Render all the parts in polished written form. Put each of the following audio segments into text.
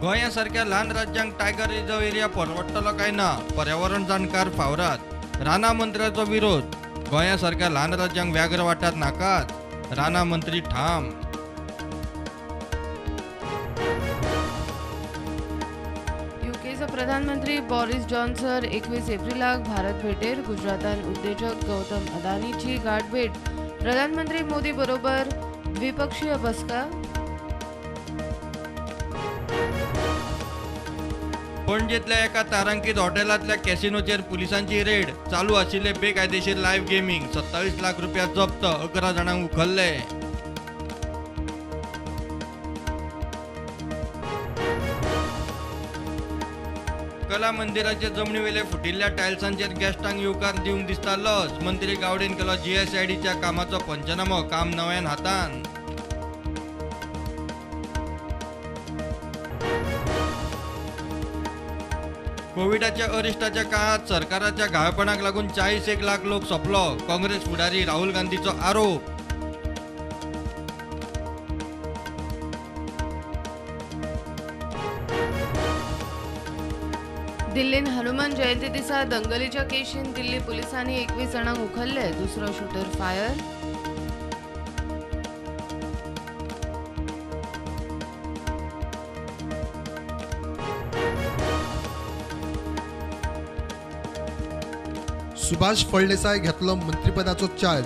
गोंया सारक्या ल्हान राज्यांक टायगर रिझर्व एरिया परवडटलो काय ना, पर्यावरण जाणकार फावरात. रानां मंत्र्याचो विरोध. गोंया सारक्या ल्हान राज्यांक व्याघ्र वाठार नाकात, रानां मंत्री ठाम. युकेचो प्रधानमंत्री बॉरिस जॉन्सन 21 एप्रिलाक भारत भेटेर. गुजरातान उद्देजक गौतम अदानीची गाठभेट. प्रधानमंत्री मोदी बरोबर द्विपक्षीय बसका. पणजेंतल्या एका तारांकीत हॉटेलांतल्या कॅसिनोचेर पुलिसांची रेड. चालू आशिल्ले बेकायदेशीर लायव्ह गेमींग. 27 लाख रुपया जप्त. 11 जाणांक उखल्ले. कला मंदिराचे जमनीवेले फुटिल्ल्या टायल्सांचेर गेस्टांक येवकार दिवंक दिसता लज. मंत्री गावडेन केलो जीएसआयडीच्या कामाचो पंचनामो. काम नव्यान हातान. कोविडाच्या अरिश्टाच्या काळात सरकाराच्या घाळपणाक लागून 41 लाख लोक सोंपलो. काँग्रेस फुडारी राहुल गांधीचो आरोप. दिल्लीन हनुमान जयंती दिसा दंगलीच्या केशीन दिल्ली पुलिसांनी 21 जाणांक उखल्ले. दुसरो शूटर फायर. सुभाष फळदेसाय घेतलो मंत्रीपदाचो चार्ज.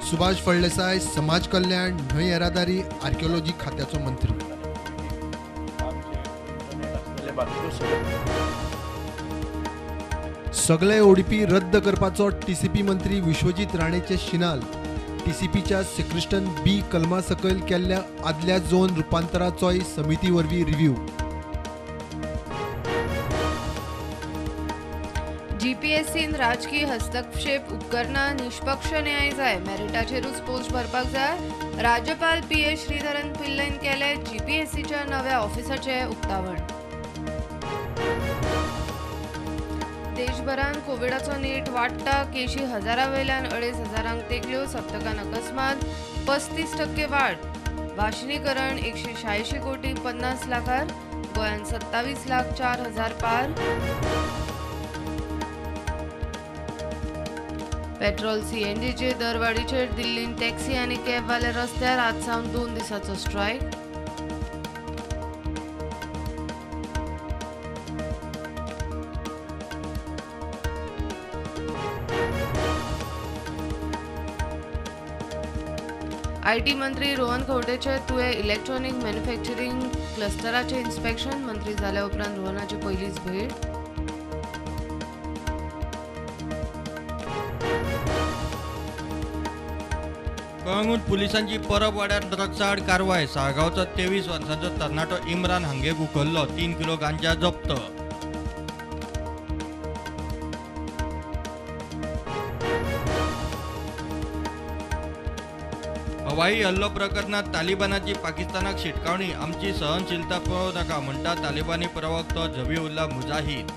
सुभाष फळदेसाय समाज कल्याण, न्हंय येरादारी, आर्किओलॉजी खात्याचो मंत्री. सगळे ओडीपी रद्द करपाचो टीसीपी मंत्री विश्वजीत राणेचे शिनाल. टीसीपीच्या सेक्रिस्टन बी कलमा सकयल केल्ल्या आदल्या झोन रुपांतराचोय समिती वरवीं रिव्ह्यू. जीपीएससीन राजकीय हस्तक्षेप उपकरणां निष्पक्ष न्याय जाय. मेरिटाचेरूच पोस्ट भरपाक जाय. राज्यपाल पी एस श्रीधरन पिल्लैन केले जीपीएससीच्या नव्या ऑफिसाचें उक्तावण. देशभरान कोविडाचो नेट वाडटा. केशी हजारावेल्यान 2,500 तेंकल्यो. सप्तकान अकस्मात 35% वाड. वाशिनीकरण 186 कोटी 50 लाखार. गोंयांत 27,04,000 पार. पेट्रोल सीएनजीचे दरवाडीचेर दिल्लीन टॅक्सी आनी कॅबवाले रस्त्यार आज सावन 2 दिसांचो स्ट्रायक. IT मंत्री रोहन खंवटेचे तुयें इलेक्ट्रॉनिक मॅन्युफॅक्चरींग क्लस्टराचें इन्स्पेक्शन. मंत्री जाल्या उपरांत रोहनाची पयलीच भेट. कळंगूट पुलिसांची परब वाड्यार ड्रग्सा आड कारवाय. साळगांवचो 23 वर्सांचो तरणाटो इम्रान हांगेक उखल्लो. 3 किलो गांजा जप्त. हवाई हल्लो प्रकरणात तालिबानाची पाकिस्तानाक शिटकावणी. आमची सहनशीलता पळोवं नाका म्हणटा तालिबानी प्रवक्तो जबीउल्ला मुजाहिद.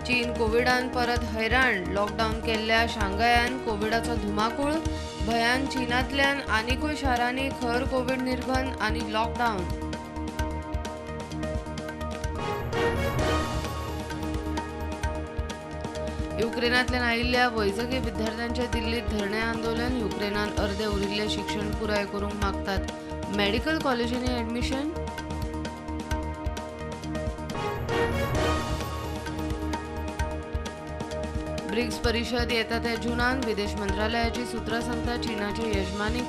चीन कोविडान परत हैराण. लॉकडावन केल्ल्या शांघायान कोविडाचो धुमाकूळ. भंयान चीनांतल्यान आनिकूय शारांनी खर कोविड निर्बंध आनी लॉकडावन. युक्रेनांतल्यान आयिल्ल्या वैजकी विद्यार्थ्यांचे दिल्लीत धरणे आंदोलन. युक्रेनान अर्दे उरिल्लें शिक्षण पुराय करूंक मागतात. Medical कॉलेजींनी admission. ब्रिक्स परिशद येता त्या जुनान. विदेश मंत्रालयाची सूत्रां सांगता चीनाचे यजमानी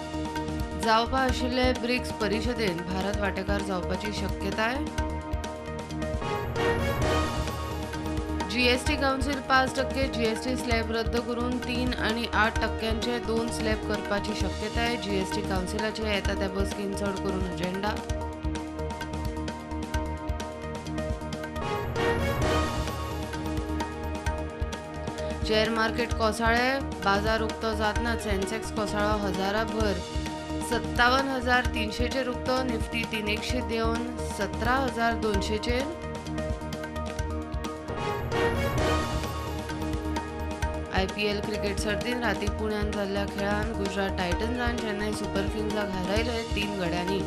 जावपा आशिल्ले ब्रिक्स परिशदेन भारत वांटेकार जावपाची शक्यताय. जीएसटी काउन्सिल 5% जीएसटी स्लॅब रद्द करून 3 आनी 8% 2 स्लॅब करपाची शक्यताय. जीएसटी काउन्सिलाचे येता त्या बसकेन चड करून अजेंडा. Share market कोसळ्ळे. बाजार उक्तो जातना सेन्सेक्स कोसळ्ळो हजाराभर 57,300चेर उक्तो. निफ्टी 300 देंवन 17,200चेर. आयपीएल क्रिकेट सर्तीन राती पुण्यान जाल्ल्या खेळान गुजरात टायटन्सान चेन्नय सुपर किंग्साक हारयले 3 गड्यांनी.